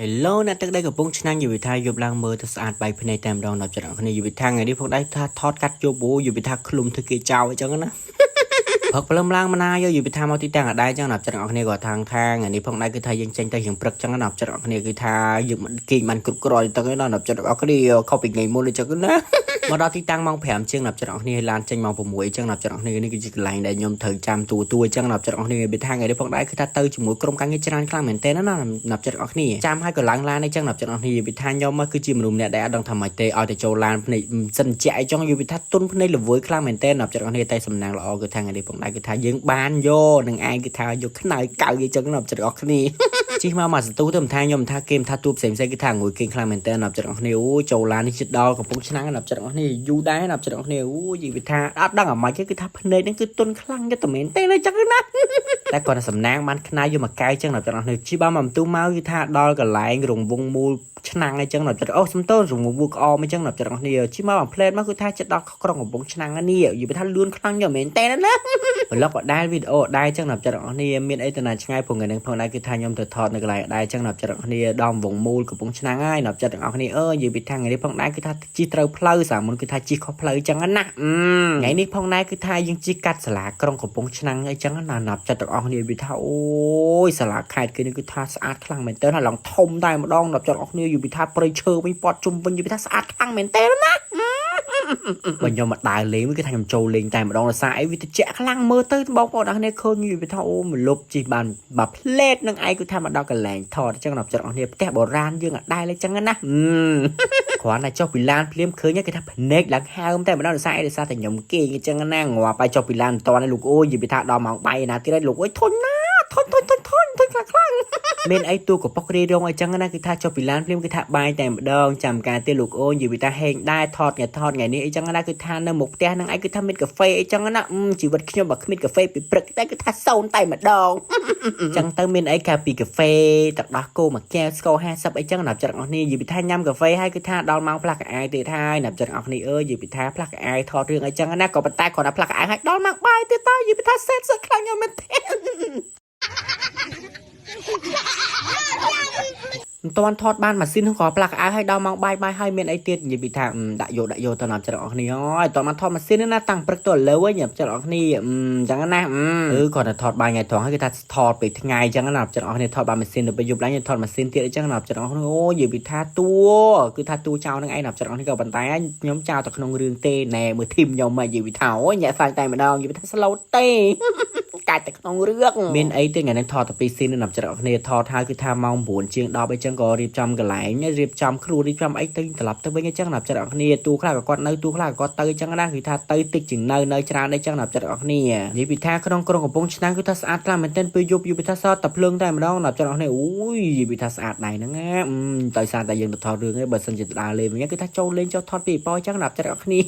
Hello អ្នកទឹកដីកំពង់ឆ្នាំងយវិថាយប់ឡើងមើលទៅស្អាតបែកភ្នែកតែម្ដងដល់ចិត្តអ្នកគ្នាយវិថាថ្ងៃនេះផងដែរថាថតកាត់យប់អូយវិថាឃ្លុំធ្វើគេចោលអញ្ចឹងណា ព្រឹកព្រលឹមឡើងមណាយកយវិថាមកទីតាំងអដែរចឹងណាចិត្តអ្នកគ្នាក៏ថាងថាថ្ងៃនេះផងដែរគឺថាយើងចេញទៅរៀងព្រឹកចឹងណាចិត្តអ្នកគ្នាគឺថាយើងមិនគេងបានគ្រប់គ្រាន់ទៅណាចិត្តអ្នកគ្នាខុសពីថ្ងៃមុនអញ្ចឹងណា មកដល់ទីតាំងម៉ោង5ជាងដល់ចិត្តអ្នកគ្នាឡានចេញម៉ោង6អញ្ចឹងដល់ចិត្តអ្នកគ្នានេះគឺជាកន្លែងដែលខ្ញុំត្រូវចាំទូទួអញ្ចឹងដល់ចិត្តអ្នកគ្នាវាថាថ្ងៃនេះផងដែរគឺថាទៅជាមួយក្រុមការងារច្រើនខ្លាំងមែនទែនណាដល់ចិត្តអ្នកគ្នាចាំឲ្យក៏ឡើងឡានអញ្ចឹងដល់ចិត្តអ្នកគ្នាវាថាខ្ញុំគឺជាមនុស្សម្នាក់ដែលអត់ដឹងថាម៉េចទេឲ្យតែចូលឡានភ្នែកសិនជាក់អញ្ចឹងយវាថាទុនភ្នែកល្វើយខ្លាំងមែនទែនដល់ចិត្តអ្នកគ្នាតែសំណាងល្អគឺថាថ្ងៃនេះផងដែរគឺថាយើងបានយកនឹងឯងគឺថាយកខ្នើយកៅអញ្ចឹងដល់ចិត្តអ្នកគ្នា ជិះមកមកសន្ទុះទៅមិនថាខ្ញុំមិនថាគេមិនថាទួផ្សេងផ្សេងគឺថាងួយគេងខ្លាំងមែនតើណាប់ចិត្តអស់គ្នាអូចូលឡាននេះជិតដល់កំពង់ឆ្នាំងណាប់ចិត្តអស់គ្នាយូរដែរណាប់ចិត្តអស់គ្នាអូយវាថាអត់ដឹងអាម៉េចទេគឺថាភ្នែកហ្នឹងគឺទុនខ្លាំងទៅមែនទេណាចឹងណាតែគាត់តែសំណាងបានខ្នាយយកមកកែចឹងណាប់ចិត្តអស់គ្នាជិះបានមកបន្ទូមកគឺថាដល់កន្លែងរង្វង់មូលឆ្នាំងអីចឹងណាប់ចិត្តអូសំទោសរង្វង់មូលក្អមអីចឹងណាប់ចិត្តអស់គ្នាជិះមកបំផ្លែតមកគឺថាជិតដល់ក្រុងកំពង់ឆ្នាំងនេះនិយាយថាលឿនខ្លាំងយ៉ាងមែនទេណា vlog ក៏ដែរវីដេអូដែរចឹងណាប់ចិត្តអ្នកគ្នាមានអីទៅណាឆ្ងាយព្រោះថ្ងៃនេះផងដែរគឺថាខ្ញុំទៅថតនៅកន្លែងដែរចឹងណាប់ចិត្តអ្នកគ្នាដល់វងមូលកំពង់ឆ្នាំងហើយណាប់ចិត្តអ្នកគ្នាអើយនិយាយពីថាថ្ងៃនេះផងដែរគឺថាជិះត្រូវផ្លូវសាមុនគឺថាជិះខុសផ្លូវចឹងណាថ្ងៃនេះផងដែរគឺថាយើងជិះកាត់សាលាក្រុងកំពង់ឆ្នាំងអីចឹងណាណាប់ចិត្តទាំងអស់គ្នាវាថាអូយសាលាខេត្តគេនេះគឺថាស្អាតខ្លាំងមែនទែនហើយឡើងធំតែម្ដងណាប់ចិត្តអ្នកគ្នានិយាយពីថាព្រៃឈើវិញព័ទ្ធជុំវិញនិយាយពីថាស្អាតខ្លាំងមែនទែនណា បើខ្ញុំមកដើរលេងគឺថាខ្ញុំចូលលេងតែម្ដងដោយសារអីវាត្រជាក់ខ្លាំងមើលទៅបងប្អូនអរគ្នាឃើញវាថាអូមលប់ជិះបានបើផ្លេតនឹងឯងគឺថាមកដល់កន្លែងថតអញ្ចឹងដល់ចិត្តអរគ្នាផ្ទះបុរាណយើងអត់ដែលអញ្ចឹងណាគ្រាន់តែចុះពីឡានភ្លាមឃើញគេថាភ្នែកឡើងហើមតែម្ដងដោយសារអីដោយសារតែខ្ញុំគេងអញ្ចឹងណាងាប់ហើយចុះពីឡានមិនតាន់លោកអូយនិយាយថាដល់ម៉ោងបាយណាទៀតលោកអូយធុញណាធុញធុញធុញធុញធុញខ្លាំងខ្លាំង មានអីទូកប៉ុករីរងអីចឹងណាគឺថាចុះពីឡានភ្លាមគឺថាបាយតែម្ដងចាំការទេលោកអូននិយាយថាហេងដែរថតថ្ងៃថតថ្ងៃនេះអីចឹងណាគឺថានៅមុខផ្ទះហ្នឹងឯងគឺថាមានកាហ្វេអីចឹងណាជីវិតខ្ញុំបើគ្មានកាហ្វេពីព្រឹកតែគឺថាសូន្យតែម្ដង ចឹងទៅមានអីកាពីកាហ្វេទឹកដោះគោមួយកែវស្ករ50អីចឹងណាប់ចិត្តអស់គ្នានិយាយពីថាញ៉ាំកាហ្វេហើយគឺថាដល់ម៉ោងផ្លាស់កៅអៅទៀតហើយណាប់ចិត្តអស់គ្នាអើយនិយាយពីថាផ្លាស់កៅអៅថតរឿងអីចឹងណាក៏ប៉ុន្តែគ្រាន់តែផ្លាស់កៅអៅហើយដល់ម៉ោងបាយទៀតតើនិយាយពីថាសេតសឹកខ្លាំងខ្ញុំមែនទេ មិនទាន់ថតបានម៉ាស៊ីនហ្នឹងក៏ផ្លាស់កៅអៅឲ្យដល់ម៉ោងបាយបាយហើយមានអីទៀតនិយាយពីថាដាក់យកដាក់យកទៅណាប់ចិត្តអស់គ្នាអើយតោះមកថតម៉ាស៊ីនហ្នឹងណាតាំងព្រឹកទៅឥឡូវវិញចិត្តអស់គ្នាអឺចឹងណាអឺគាត់តែថតបាយថ្ងៃត្រង់ហើយគឺថាថតពេលថ្ងៃចឹងណាចិត្តអស់គ្នាថតបានម៉ាស៊ីនទៅពេលយប់ឡើងថតម៉ាស៊ីនទៀតអីចឹងណាចិត្តអស់គ្នាអូនិយាយពីថាតួគឺថាតួចោលហ្នឹងឯងណាចិត្តអស់គ្នាក៏ប៉ុន្តែខ្ញុំចោលតែក្នុងរឿងទេណែមើល team ខ្ញុំមកនិយាយពីថាអូញាក់សាញ់តែម្ដងនិយាយពីថា slow ទេ កាច់តែក្នុងរឿងមានអីទេថ្ងៃនេះថតតែពី scene នៅចិត្តអស់គ្នាថតហើយគឺថាម៉ោង9ជាង10អីចឹងក៏រៀបចំកន្លែងរៀបចំខ្លួនរៀបចំអីទៅត្រឡប់ទៅវិញអីចឹងណាចិត្តអស់គ្នាទូខ្លះក៏គាត់នៅទូខ្លះក៏គាត់ទៅអីចឹងណាគឺថាទៅតិចជាងនៅនៅច្រើនអីចឹងណាចិត្តអស់គ្នានិយាយពីថាក្នុងក្រុងកំពង់ឆ្នាំងគឺថាស្អាតខ្លាំងមែនទែនពេលយប់យប់ពីថាសតតែភ្លើងតែម្ដងណាចិត្តអស់គ្នាអូយនិយាយពីថាស្អាតដែរហ្នឹងណាដោយសារតែយើងទៅថតរឿងឯងបើសិនជាទៅដើរលេងវិញគឺថាចូលលេងចូលថតពីប៉អចឹងណាចិត្តអស់គ្នា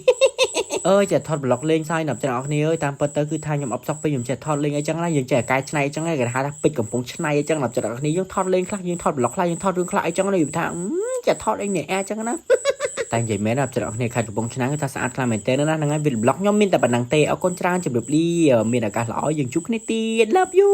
អើយចេះថត vlog លេងសើចណាប់ច្រើនអស់គ្នាអើយតាមពិតទៅគឺថាខ្ញុំអបសក់ពេកខ្ញុំចេះថតលេងអីចឹងណាយើងចេះកែច្នៃអីចឹងគេហៅថាពេជ្រកំពង់ឆ្នៃអីចឹងណាប់ច្រើនអស់គ្នាយើងថតលេងខ្លះយើងថត vlog ខ្លះយើងថតរឿងខ្លះអីចឹងណាថាចេះថតអីនេះអែចឹងណាតែនិយាយមែនណាប់ច្រើនអស់គ្នាខេត្តកំពង់ឆ្នាំងគឺថាស្អាតខ្លាំងមែនទែនណាហ្នឹងហើយវី vlog ខ្ញុំមានតែប៉ុណ្្នឹងទេអរគុណច្រើនជម្រាបលាមានឱកាសល្អយើងជួបគ្នាទៀត Love you.